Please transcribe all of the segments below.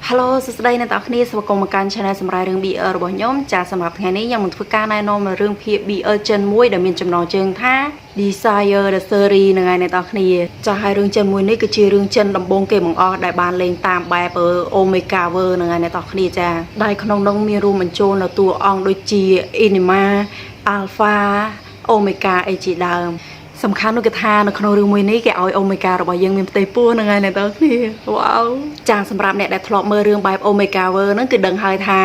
Hello សួស្តីអ្នកទាំងអស់គ្នាស្វាគមន៍មកកាន់ Channel សម្រាប់រឿង BL របស់ខ្ញុំចាសម្រាប់ថ្ងៃនេះខ្ញុំនឹងធ្វើការណែនាំរឿងភាគ BL ចិនមួយដែលមានចំណងជើងថា Desire the Series ហ្នឹងហើយអ្នកទាំងអស់គ្នាចាហើយរឿងចិនមួយនេះគឺជារឿងចិនដំបូងគេបង្អស់ដែលបានលេងតាមបែប Omega World ហ្នឹងហើយអ្នកទាំងអស់គ្នាចាដែលក្នុងនោះមានរួមបញ្ចូលនៅតួអង្គដូចជា Enigma Alpha Omega អីជាដើម សំខាន់នោះគឺថានៅក្នុងរឿងមួយនេះគេឲ្យអូមេហ្គារបស់យើងមានផ្ទៃពោះហ្នឹងហើយអ្នកទាំងគ្នាវ៉ាវចាសម្រាប់អ្នកដែលធ្លាប់មើលរឿងបែប Omega World ហ្នឹងគឺដឹងហើយថា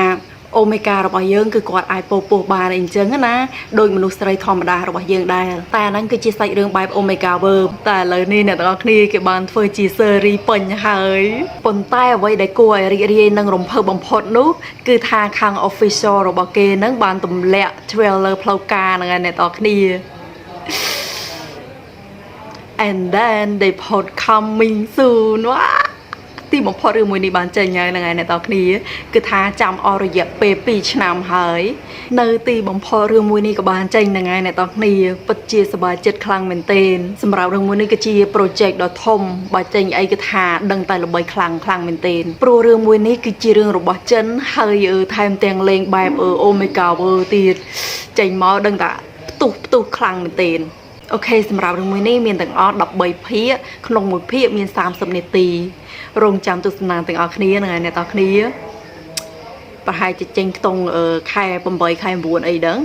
អូមេហ្គារបស់យើងគឺគាត់អាចពោពោះបានអីអញ្ចឹងណាដោយមនុស្សស្រីធម្មតារបស់យើងដែរតែអាហ្នឹងគឺជាសាច់រឿងបែប Omega World តែឥឡូវនេះអ្នកទាំងអស់គ្នាគេបានធ្វើជា series ពេញហើយប៉ុន្តែអ្វីដែលគួរឲ្យរីករាយនិងរំភើបបំផុតនោះគឺថាខាង official របស់គេហ្នឹងបានទម្លាក់ trailer ផ្លូវការហ្នឹងហើយអ្នកទាំងអស់គ្នា And then they put "coming soon". វ៉ាទីបំផុតរឿងមួយនេះបានចេញហើយហ្នឹងហើយអ្នកទាំងគ្នាគឺថាចាំអស់រយៈពេល2ឆ្នាំហើយនៅទីបំផុតរឿងមួយនេះក៏បានចេញហ្នឹងហើយអ្នកទាំងគ្នាពិតជាសប្បាយចិត្តខ្លាំងមែនទែនសម្រាប់រឿងមួយនេះគឺជា project ដ៏ធំបើចេញអីគឺថាដឹងតែល្បីខ្លាំងខ្លាំងមែនទែនព្រោះរឿងមួយនេះគឺជារឿងរបស់ចិនហើយថែមទាំងលេងបែប Omega World ទៀតចេញមកដឹងតែផ្ទុះផ្ទុះខ្លាំងមែនទែន OK សម្រាប់រឿងមួយនេះមានទាំងអស់13ភាគក្នុងមួយភាគមាន30នាទីរងចាំទស្សនាទាំងអស់គ្នាហ្នឹងហើយអ្នកទាំងអស់គ្នាប្រហែលជាចេញខ្ទង់ខែ8ខែ9អីដឹង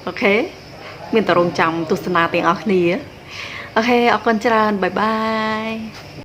OK មានតែរងចាំទស្សនាទាំងអស់គ្នា OK អរគុណច្រើន bye bye.